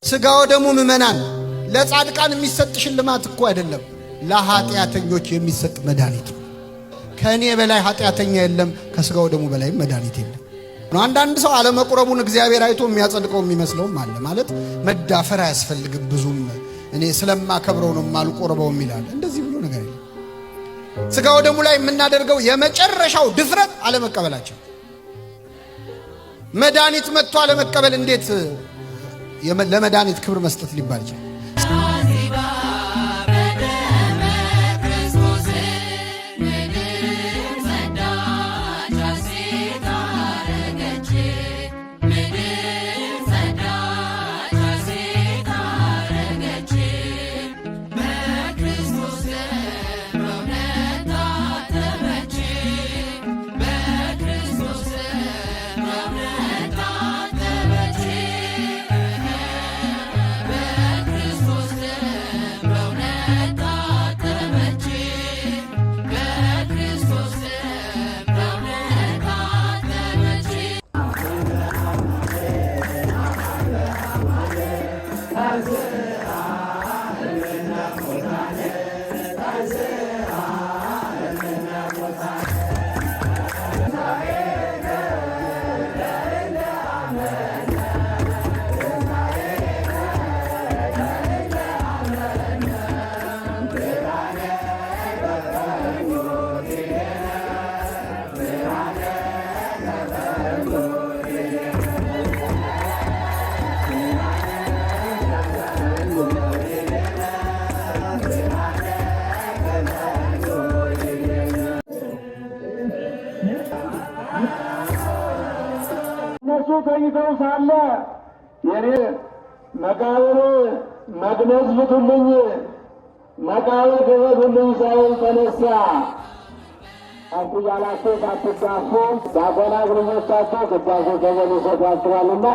ሥጋ ወደሙ ምእመናን ለጻድቃን የሚሰጥ ሽልማት እኮ አይደለም፣ ለኃጢአተኞች የሚሰጥ መድኃኒት ነው። ከእኔ በላይ ኃጢአተኛ የለም፣ ከሥጋ ወደሙ በላይም መድኃኒት የለም። አንዳንድ ሰው አለመቁረቡን እግዚአብሔር አይቶ የሚያጸድቀው የሚመስለውም አለ። ማለት መዳፈር አያስፈልግም፣ ብዙም እኔ ስለማከብረው ነው የማልቆርበው የሚላል። እንደዚህ ብሎ ነገር የለም። ሥጋ ወደሙ ላይ የምናደርገው የመጨረሻው ድፍረት አለመቀበላቸው። መድኃኒት መጥቶ አለመቀበል እንዴት ለመድኃኒት ክብር መስጠት ሊባል ይችላል? እነሱ ተኝተው ሳለ የኔ መቃብር መግነዝ ፍቱልኝ፣ መቃብር ክፈቱልኝ ሳይል ተነሳ። አንቱ እያላችሁ ሳትጋፉ ዲያቆናት ልጆቻቸው ቅዳሴ ገበል ይሰጧችኋልና